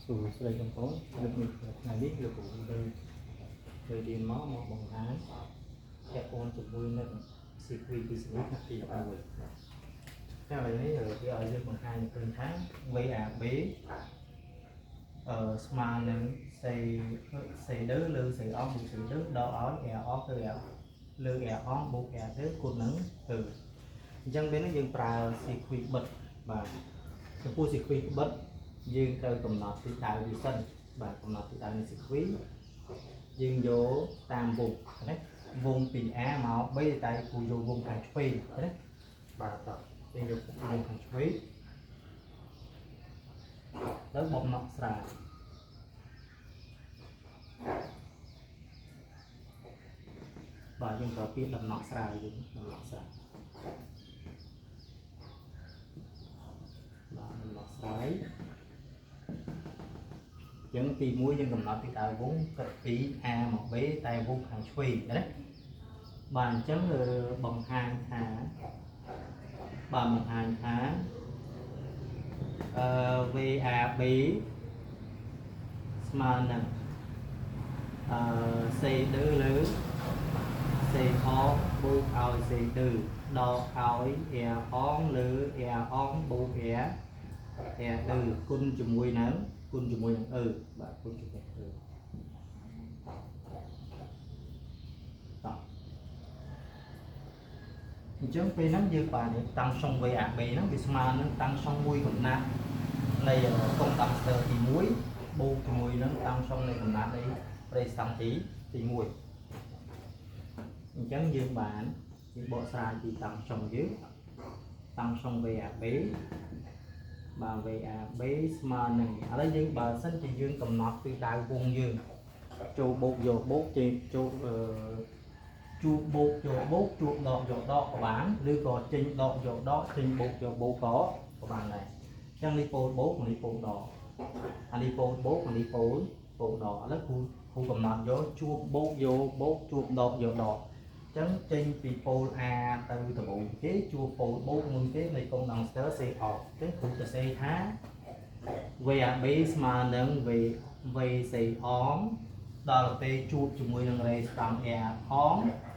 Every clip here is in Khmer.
សួស្តីបងប្អូនលើកនេះថ្ងៃនេះលោកគ្រូលើលើរៀនមកមកបង្ហាញពាក់ព័ន្ធជាមួយនឹង circuit ពីសនិថ្នាក់ទី11តែឥឡូវនេះវាឲ្យយើងបង្ហាញឃើញថា VAB អឺស្មើនឹង C C2 លើ C អបូក C2 ដកឲ្យ R អទៅ R លើ R អបូក R2 គុណនឹង E អញ្ចឹងពេលនេះយើងប្រើ circuit បិទបាទចំពោះ circuit បិទយើងត្រូវកំណត់ទិសដៅវាសិនបាទកំណត់ទិសដៅនៃ circuit យើងយកតាមវងណាវងពី A មក B តែគូយកវងខាងឆ្វេងណាបាទតោះយើងយកវងខាងឆ្វេងទៅបំណក់ស្រាយបាទយើងប្រើពាក្យដំណក់ស្រាយវិញដំណក់ស្រាយបាទដំណក់ស្រាយចឹងទី1យើងកំណត់ទិសដៅវងគិតពី A មក B តែវងខាងឆ្វេងណាបាទអញ្ចឹងបង្ហាញថាបាទបង្ហាញថាអឺ VAB ស្មើនឹងអឺ C2 លើ C អបូកឲ្យ C2 ដកឲ្យ R អងលើ R អងបូក R R2 គុណជាមួយនឹងគុណជាមួយនឹង E បាទគុណជាមួយ E តោះអញ្ចឹងពេលហ្នឹងយើងបានតាំងសុង VAB ហ្នឹងវាស្មើនឹងតាំងសុងមួយកំណាត់នៃកុងដង់ស្ទ័រទី1បូកជាមួយនឹងតាំងសុងនៃកំណាត់នៃប្រេស្តង់ទី1អញ្ចឹងយើងបានយើងបកស្រាយពីតាំងសុងយើងតាំងសុង VAB បាទ VAB ស្មើនឹងឥឡូវយើងបើសិនជាយើងកំណត់ទិសដៅវងយើងចូលបូកយកបូកចេញចូលអឺជួបបូកយកបូកជួបដកយកដកក៏បានឬក៏ចេញដកយកដកចេញបូកយកបូកក៏ក៏បានដែរអញ្ចឹងនេះពោលបូកនេះពោលដកអានេះពោលបូកអានេះពោលបូកដកឥឡូវគ្រូគ្រូកំណត់យកជួបបូកយកបូកជួបដកយកដកអញ្ចឹងចេញពីពោល A ទៅដំបូងគេជួបពោលបូកមុនគេនៃកុងដង់ស្ទ័រ C អអញ្ចឹងគ្រូទៅសេថា VAB ស្មើនឹង V VC អងដល់ពេលជួបជាមួយនឹង រេស្តង់ R អង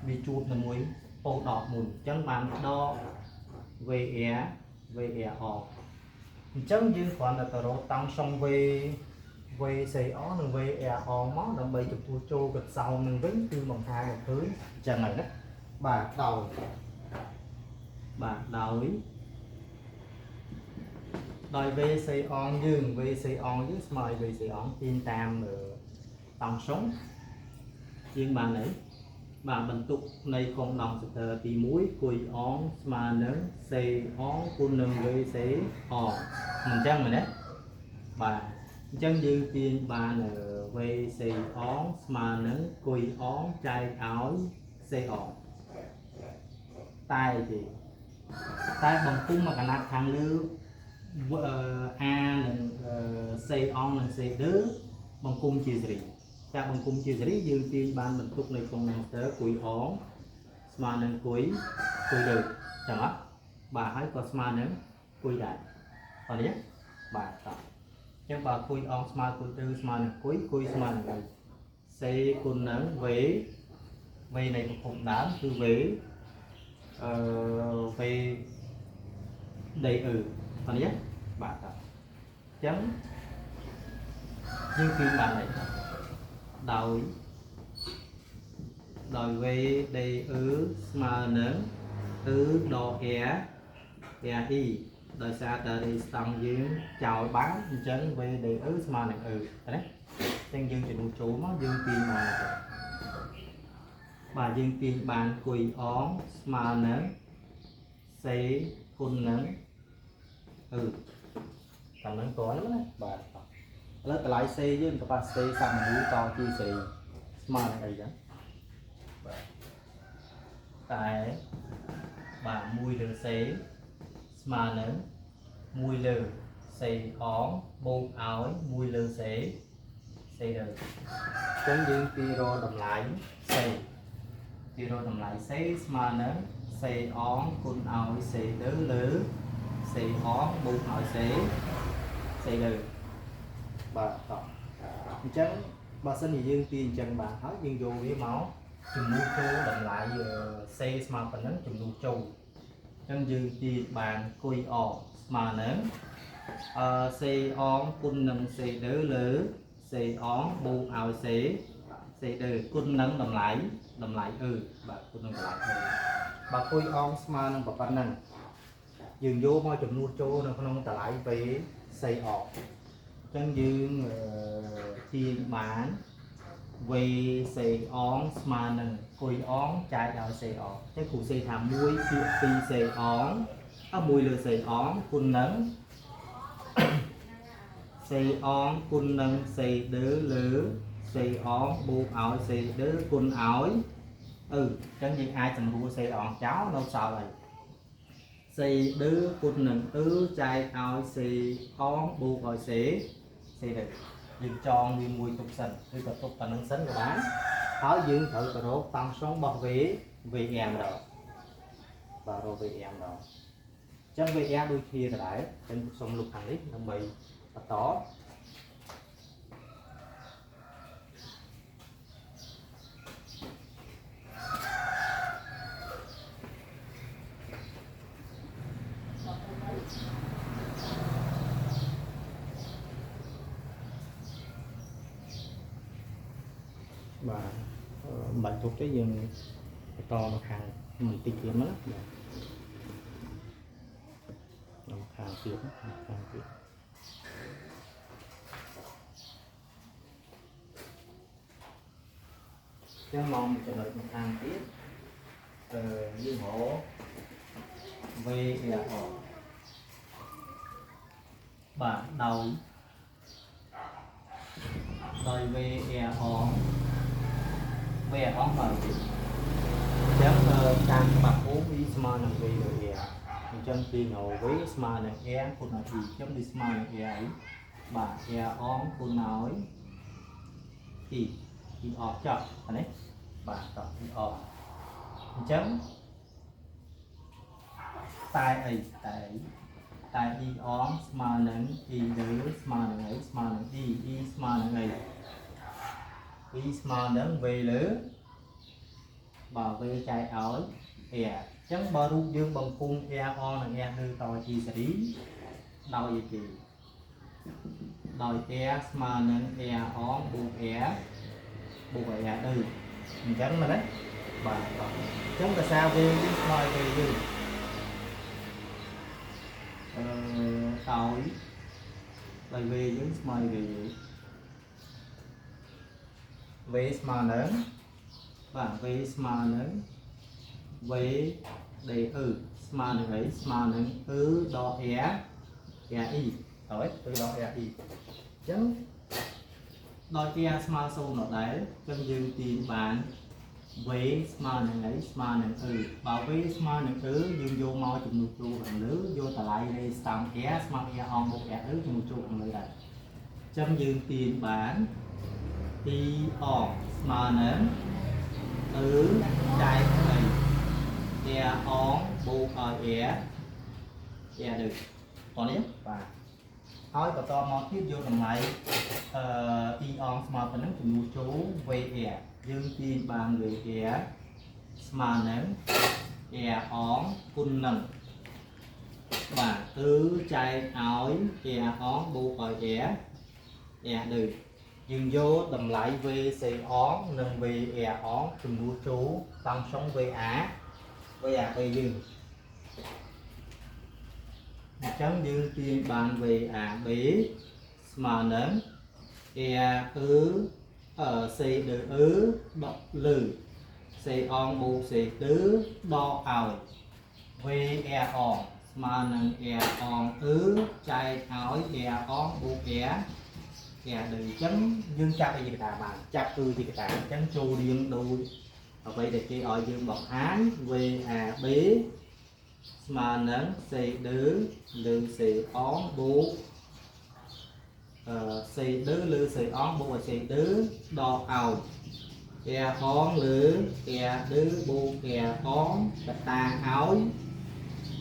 វាជួបជាមួយពោលដកមុនអញ្ចឹងបានដក VR VR អងអញ្ចឹងយើងគ្រាន់តែទៅរកតង់សុង V VC អនិង VR អងមកដើម្បីចំពោះចូលកសោមនឹងវិញគឺបង្ហាញឲ្យឃើញអញ្ចឹងហើយណាបាទដោយបាទដោយដោយ VC អងយើង VC អងយើងស្មើឲ្យ VC អងទាញតាមតង់សុងយើងបានអីបាទបន្ទុកនៃកុងដង់សទ័រទី1គុយអងស្មើនឹង C អងគុណនឹង VC អងមិនអញ្ចឹងមែនទេបាទអញ្ចឹងយើងទាញបាន VC អងស្មើនឹងគុយអងចែកឲ្យ C អងតែទេតែបំពុំមកកណាត់ខាងលើ A និង C អងនិង C2 បង្គំជាសេរីតែបង្គំជាសេរីយើងទាញបានបន្ទុកនៃកុងដង់ស្ទ័រគុយអងស្មើនឹងគុយគុយលើចឹងអត់បាទហើយក៏ស្មើនឹងគុយដែរអត់ទេបាទតោះអញ្ចឹងបើគុយអងស្មើគុយទៅស្មើនឹងគុយគុយស្មើនឹងអី C គុណនឹង V V នៃប្រភពដើមគឺ V អឺ V ដីអឺអត់ទេបាទតោះអញ្ចឹងយើងទាញបានហើយដោយដោយ V D E ស្មើនឹង E ដក R R I ដោយសារតែរីស្តង់យើងចោលបានអញ្ចឹង V D E ស្មើនឹង E ណាអញ្ចឹងយើងជំនួសចូលមកយើងទាញបានទៅបាទយើងទាញបានគុយអងស្មើនឹង C គុណនឹង E តាមហ្នឹងតើណាបាទឥឡូវតម្លៃ C យើងក៏ប៉ះ C សាមមូលតជាសេរីស្មើនឹងអីចឹងបាទតែបាទ1លើ C ស្មើនឹង1លើ C អងបូកឲ្យ1លើ C C ទៅអញ្ចឹងយើងទីរកតម្លៃ C ទីរកតម្លៃ C ស្មើនឹង C អងគុណឲ្យ C ទៅលើ C អងបូកឲ្យ C C លើ បាទតោះអញ្ចឹងបើសិនជាយើងទាញអញ្ចឹងបានហើយយើងយកវាមកជំនួសចូលតម្លៃ C ស្មើប៉ុណ្ណឹងជំនួសចូលអញ្ចឹងយើងទាញបានគុយអស្មើនឹងអឺ C អងគុណនឹង C 2លើ C អងបូកឲ្យ C C 2គុណនឹងតម្លៃតម្លៃអឺបាទគុណនឹងតម្លៃអឺបើគុយអងស្មើនឹងប៉ុណ្ណឹងយើងយកមកចំនួនចូលនៅក្នុងតម្លៃ V C អងអញ្ចឹងយើងទាញបាន V C អងស្មើនឹងគុយអងចែកឲ្យ C អងអញ្ចឹងគ្រូសេថា1ភាគ2 C អងអ1លើ C អងគុណនឹង C អងគុណនឹង C 2លើ C អងបូកឲ្យ C 2គុណឲ្យអឺអញ្ចឹងយើងអាចសម្រួល C អងចោលនៅសល់អី C 2គុណនឹងអឺចែកឲ្យ C អងបូកឲ្យ C C 2យើងចងវាមួយទុកសិនឬក៏ទុកប៉ុណ្្នឹងសិនក៏បានហើយយើងត្រូវទៅរកតង់ស្យុងរបស់ V VM ម្ដងបាទរក VM ម្ដងអញ្ចឹង VR ដូចគ្នាដដែលអញ្ចឹងសូមលុបខាងនេះដើម្បីបន្តបាទមិនបាច់ទុកទេយើងបន្តមកខាងបន្តិចទៀតមកណាបាទមកខាងទៀតខាងទៀតចឹងមកចំណុចមកខាងទៀតអឺយើងរក VR បាទដោយដោយ VR VR មកទៀតអញ្ចឹងតាមច្បាប់អូ V ស្មើនឹង V លើ R អញ្ចឹងទីនៅ V ស្មើនឹង R គុណឲ្យ E អញ្ចឹងវាស្មើនឹង R អីបាទ R អងគុណឲ្យ E E អស់ចប់អានេះបាទតោះ E អស់អញ្ចឹងតែអីតែអីតែ E អងស្មើនឹង E លើស្មើនឹងអីស្មើនឹង E E ស្មើនឹងអី E ស្មើនឹង V លើបាទ V ចែកឲ្យ R អញ្ចឹងបើរូបយើងបំពុំ R អងនិង R លើតជាសេរីដោយអីគេដោយ R ស្មើនឹង R អងបូក R បូកឲ្យ R ទៅអញ្ចឹងមែនទេបាទអញ្ចឹងភាសា V យើងស្មើ V យើងអឺដោយដោយ V យើងស្មើ V យើង V ស្មើនឹងបាទ V ស្មើនឹង V D E ស្មើនឹងអីស្មើនឹង E ដក R R E ហើយ E ដក R E អញ្ចឹងដល់ R ស្មើ0ដដែលអញ្ចឹងយើងទាញបាន V ស្មើនឹងអីស្មើនឹង E បើ V ស្មើនឹង E យើងយកមកចំនួនចូលខាងលើយកតម្លៃរេស្តង់ R ស្មើ R អងបូក R E ចំនួនចូលខាងលើដែរអញ្ចឹងយើងទាញបាន E អងស្មើនឹង E ចែកអី R អងបូកឲ្យ R R ទៅតោះនេះបាទហើយបន្តមកទៀតយកតម្លៃអឺ E អងស្មើប៉ុណ្ណឹងចំនួនចូល VR យើងទាញបាន VR ស្មើនឹង R អងគុណនឹងបាទគឺចែកឲ្យ R អងបូកឲ្យ R R ទៅយើងយកតម្លៃ VC អងនិង VR អងចំនួនចូលតង់ស្យុង VA VAB យើងអញ្ចឹងយើងទាញបាន VAB ស្មើនឹង R E C 2 E ដកលើ C អងបូក C 2ដកឲ្យ VR អងស្មើនឹង R អង E ចែកឲ្យ R អងបូក R R ដូចអញ្ចឹងយើងចាប់អីជាកតាបានចាប់គឺជាកតាអញ្ចឹងចូលរៀងដូចអ្វីដែលគេឲ្យយើងបង្ហាញ VAB ស្មើនឹង C2 លើ C អងបូកអឺ C2 លើ C អងបូកឲ្យ C2 ដកឲ្យ R អងលើ R2 បូក R អងកតាឲ្យ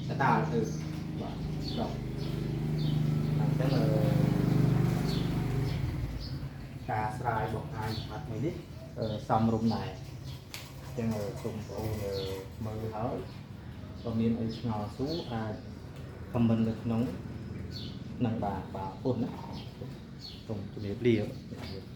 កតាឲ្យទៅបាទដកអញ្ចឹងអឺ របស់កាយបាត់មួយនេះសមរម្យដែរអញ្ចឹងសូមបងប្អូនមើលហើយបើមានអីឆ្ងល់សួរអាច comment នៅក្នុងនឹងបាទបាទអរគុណណាសូមជម្រាបលា។